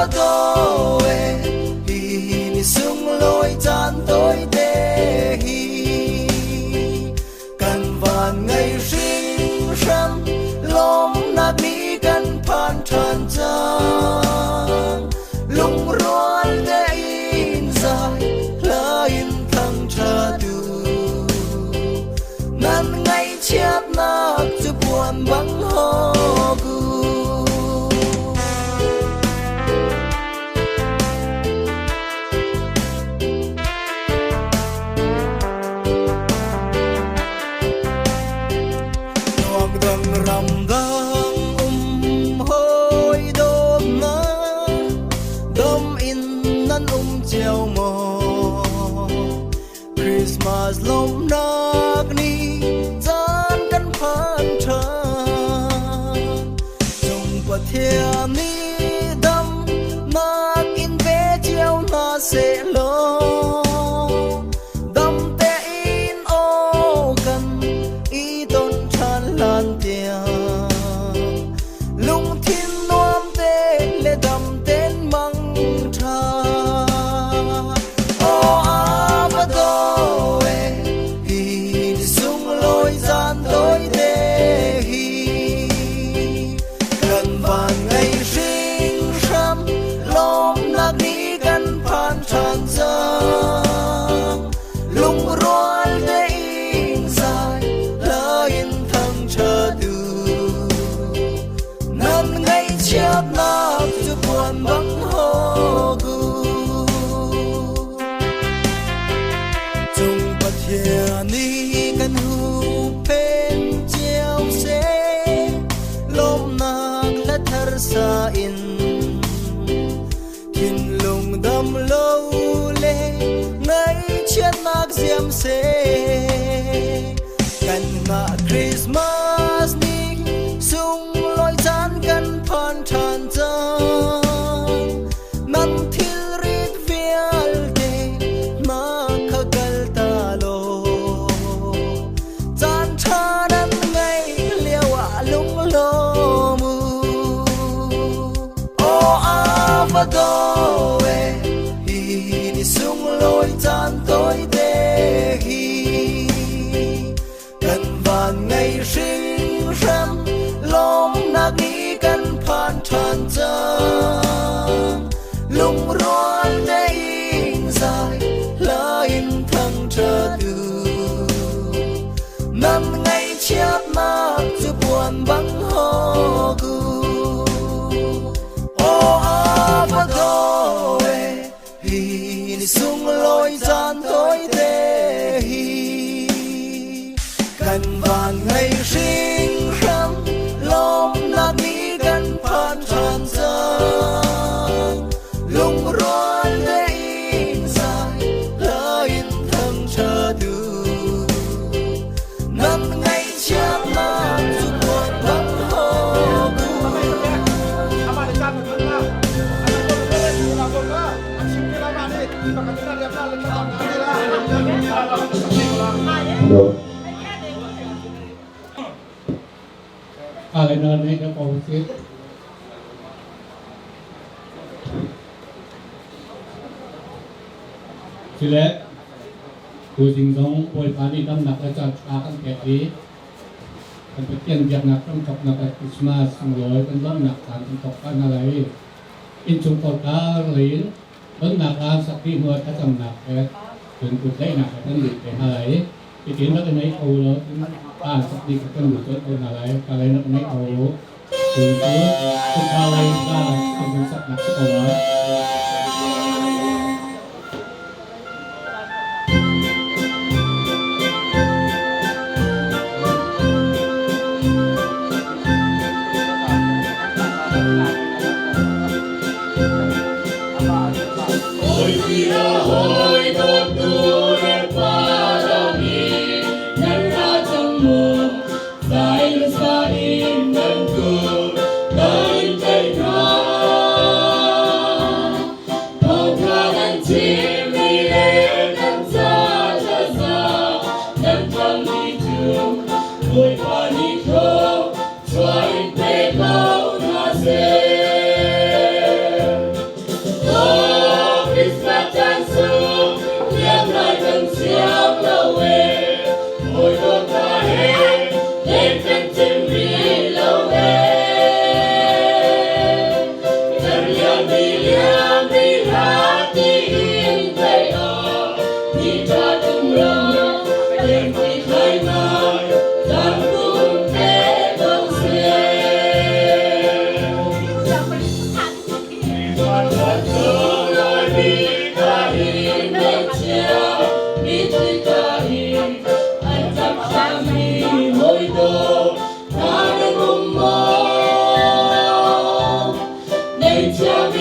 va daw e, hi ni sunglawi caan tawite hi. Kan van ngei hringhran, lawmnak ni kan phan ṭhan cang. Lungrual tein zai hla in thangṭhat u. Nan ngaihchiatnak cu puan bang hawk u. Dang ram dang um hoi dawtnak dam in nan um cio maw? Christmas lawmhnak ni caan kan phan ṭhan. Cung Pathian nih damnak in pe cio hna sehlaw, dam tein aw kan i ton ṭhan hlan tiang lungthin nuam te le dam tein mang ṭha. Aw a va daw e, hi ni sunglawi zan tawite hi. Kan van ngei hringhram, lawmnak ni kan phan ṭhan cang. Lungrual tein zai hla in thangṭhat u. Nan ngaihchiatnak cu puan bang hawk u. Cung Pathian nih kan huhphenh cio seh, lawmhnak hla thar sa in. Thinlung dam lo le ngaihchiatnak ziam seh. Kanmah Christmas ni sunglawi caan kan phan ṭhan cang. Nan thilrit vialte na kha kal ta law. Caan ṭha nan ngeih lio ah lunglawm u. Aw a va daw e, hi ni sunglawi caan tawite hi. Kan van ngei hringhran, lawmnak ni kan phan ṭhan cang. Lungrual tein zai hla in thangṭhat u. Nan ngaihchiatnak cu puan bang hawk u. Aw a va daw e, hi ni sunglawi caan tawite hi. Kan van ngei hringhran, lawmnak ni kan phan ṭhan cang. Lungrual tein zai hla in thangṭhat u. Nan ngaihchiatnak cu puan bang hawk u. Cule tuzing zong Bawipa nih damnak le caan ṭha kan pek i kan Pathian biaknak hramthawknak le Christmas sunglawi kan lawmhnak caan kan thawk ṭhan hna lai i innchungkhar kar lei in tonnak laan sak dih hnu ah thlacamnak he cun kutlaihnak he kan lut te hna lai i hitin rak i nei kho law cun laan sak dih kha kan lut colh ko hna lai. Ka lei rak nei kho u. Cun cu chungkhar lei laan an hun saknak si ko lai. Bawipa nih thlua in pe ko hna seh.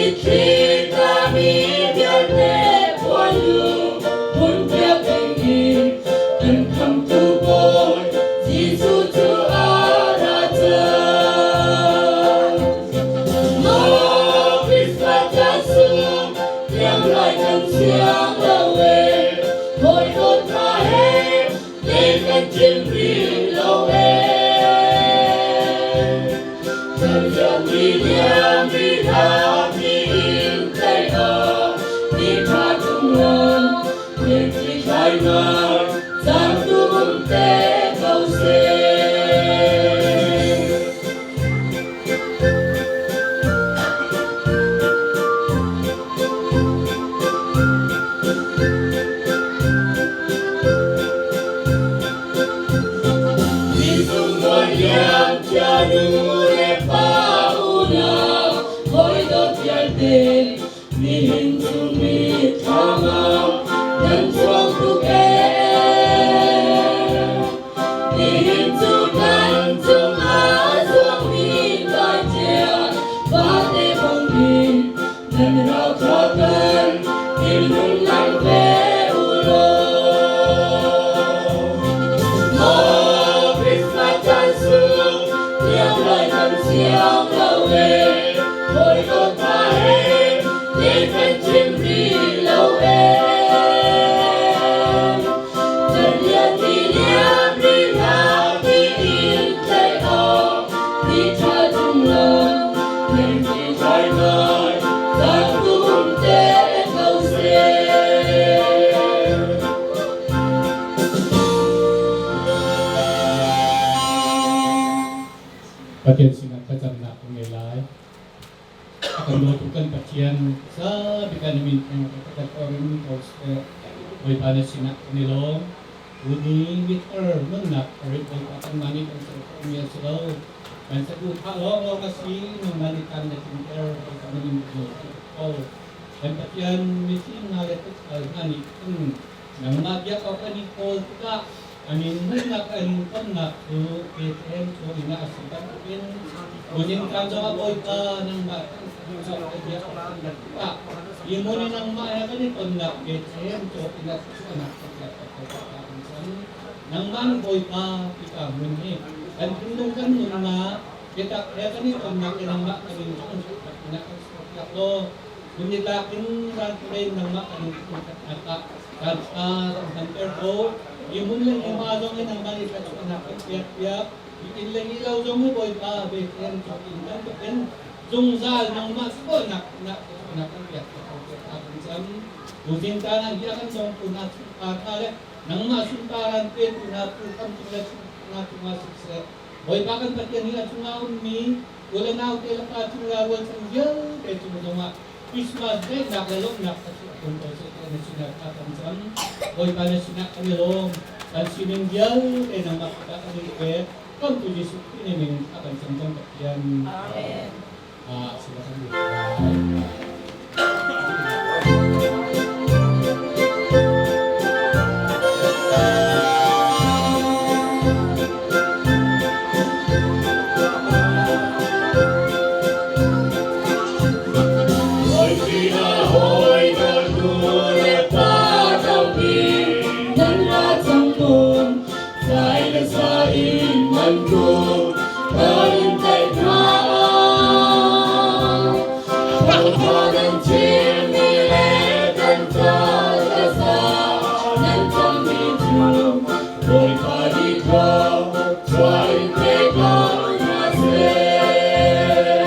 Mitthli tlami vialte puanlu phunpiak dingin kan khamhtu Bawi Jesuh cu a ra cang. Maw Christmas caan sung liam lai kan siang lo ee, hawi dawt hna he len kan cim rih lo ee. Kan liam liam rih hlah tiin tlaih awk ni ṭha ṭung lam mitthli thlai ngai caan tu um te ko seh. Nihin cu mi thangam nan chuak tuk ee. Nihin cu kan cungah zuangmi tlaicia vate bangin nan rauthla kan thinlung lang ve u law. Maw Christmas caan sung liam lai kan siang lo ee, hawi dawt hna he len kan cim rih lo ee. Chan lian ti liam rih hlah tiin tlaih awk ni ṭha ṭung lo hnempi thlai ngai caan tu um te ko seh. Pathian sinah thlacamnak kan ngei lai. A kan dawtu kan Pathian zapi kan min theng kan orin ko seh. Bawipa na sinah kan i lawm. Uni mithar nunnak rit Bawipa kanmah nih kan ser khawhmi a si lo. Kan saduhthah lawnglawng a si. Nangmah nih kan na tlinter. Bawipa na min kan ko. Kan Pathian mifim hna le tuukhal hna nih cun nangmah biak awk an i kawl tikah a min nunnak an tonnak cu Bethlehem chungin ah a si bantukin tunin caan zongah Bawipa nangmah kan biak biak tikah hi hmun i nangmah he kan i tonnak Bethlehem chungin ah chuahnak kan biak kan cang. Nangmah na Bawipa tika hmun hi kan thinlung kan nunnak biatak he kan i tonnak i nangmah kan in thangṭhat kan serpiak law Nitlak in ralparen nangmah kan in thangṭhatnak ah caan ṭha kan hmanter ko. Hi hmun le hi hma zong hi nangmah nih thluachuahnak kan pekpiak. Hi inn le hi lo zong hi Bawipa Bethlehem thawk in bantukin zungzal nangmah sualnak nak thluachuahnak kan pekpiak ko tiah thla kan cam. Tuzing caan ah hi a kan dongtu hna chungkhar hna le nangmah sunpar an petu hna phuhram cung le chungkhar hna cungah siseh, Bawipa kan Pathian hi a chungah a ummi u le nau te le pa cung le rualchan vialte cung zongah Christmas daihnak le lawmhnak kha cu a tlung ko seh tiah na sinah thla kan cam. Bawipa na sinah kan i lawm. Kan sining vialte nangmah kut ah kan in pek. Kan tu Jesuh Khrih nih min thla kan cam cang Pathian. Amen. Ah, sila kan lut lai. Nan ra cang mun, sai le sa in man tu, kan in tlaih hna. Thawngṭha nan chimmi le kan ca thlasa nan cammi cu Bawipa nih thluachuah in pe ko hna seh.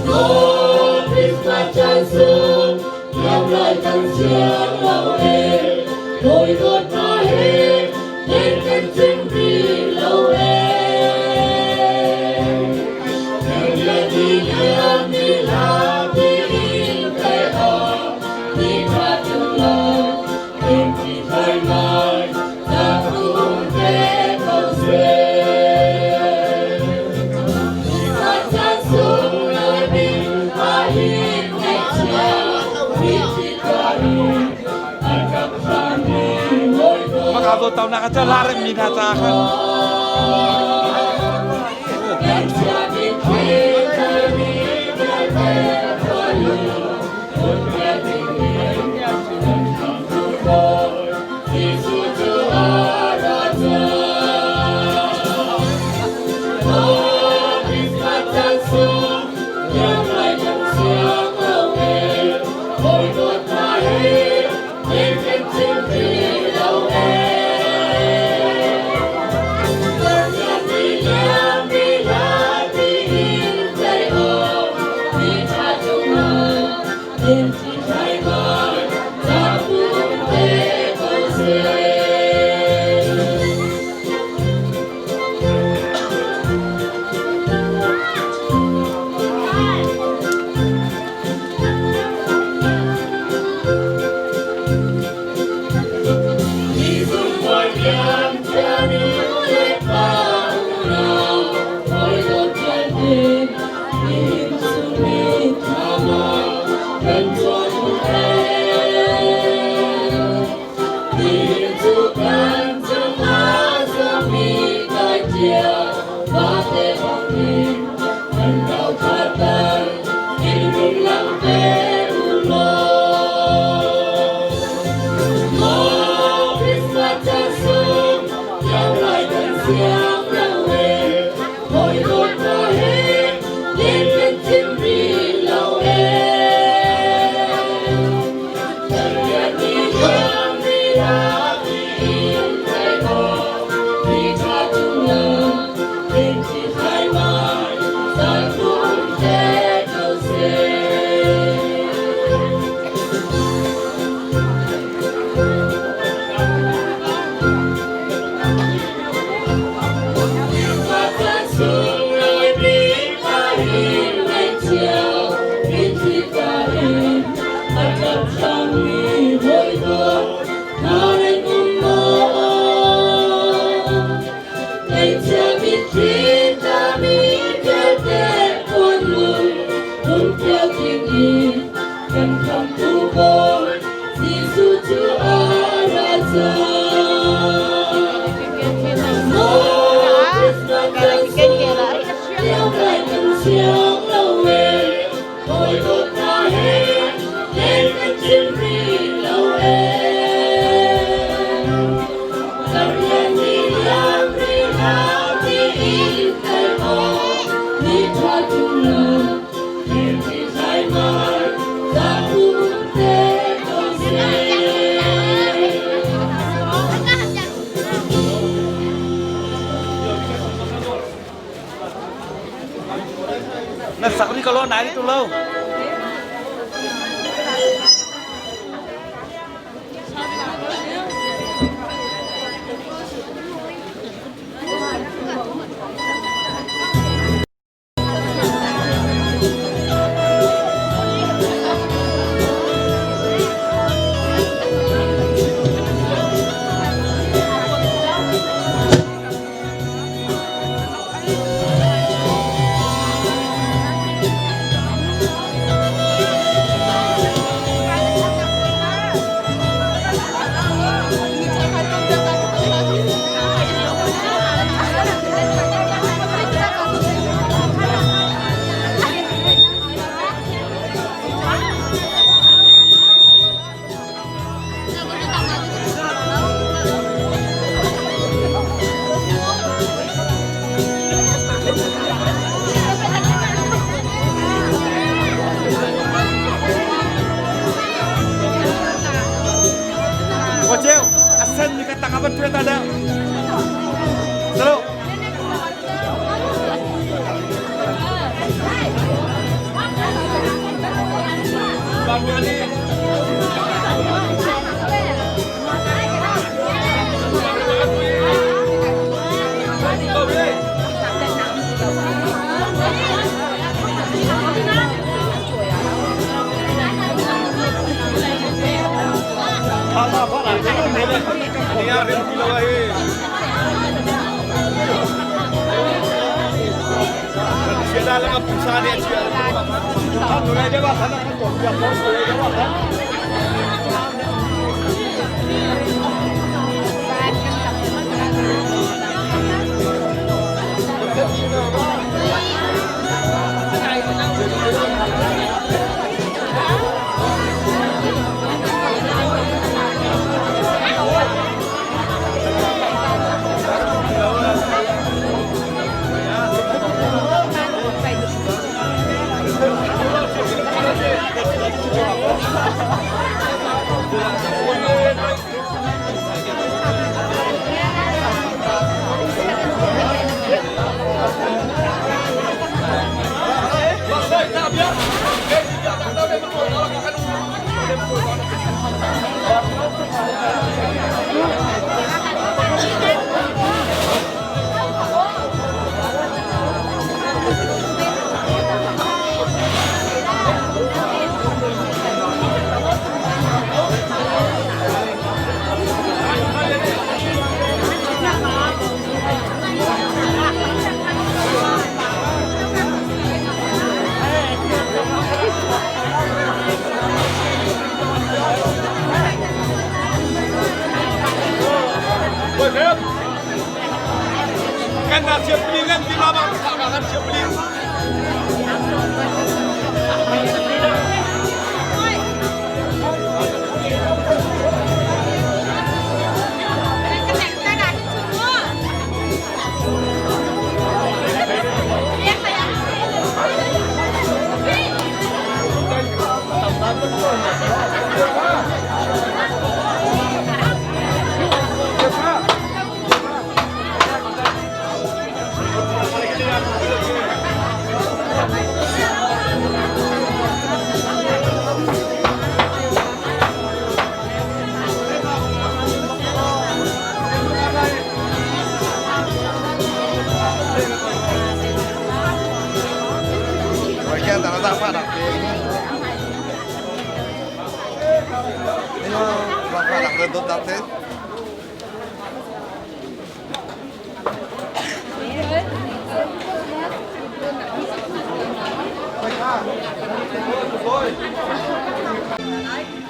Maw Christmas caan sung liam lai kan siang lo ee, hawi dawt hna he len kan cim rih lo ee. Maka zo tau na ka cha la rem mi hna ca khan. Na sak ri ko lo nai tu lo. Waceu, asen ni ka tang apa tuya tada. Selalu.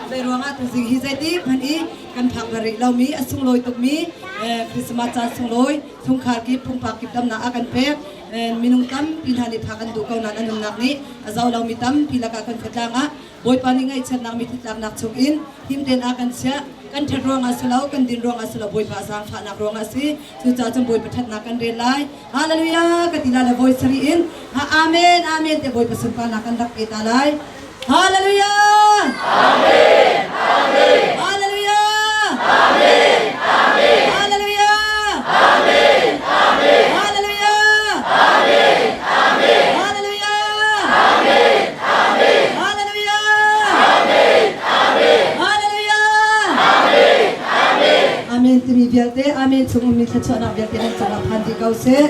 Zeiruangah tuzing hi zeiti hmanh i kan phak bal rih lomi a sunglawi tukmi Christmas caan sunglawi chungkhar kip pumpak kip damnak a kan pek minung tampi hna nih phak an duh ko nain an nunnak nih a zo lomi tampi lakah kan khuatlang ah Bawipa nih ngaihchiatnak mitthli tlaknak chungin him tein a kan chiah. Kan ṭhat ruangah si lo, kan din ruangah si lo, Bawipa zaangfahnak ruangah a si. Cucaah cun Bawipa ṭhatnak kan rel lai. Hallelujah ka ti lai le voi sarih in ha amen amen te Bawipa sunparnak kan rak pe ta lai. Hallelujah! Amen! Amen! Hallelujah! Amen! Amen! Hallelujah! Amen! Amen! Hallelujah! Amen! Amen! Hallelujah! Amen! Amen! Hallelujah! Amen! Amen! Hallelujah! Amen! Amen! Amen timi vialte, Amen chung ummi thluachuahnak vialte nan cungah phan dih ko seh.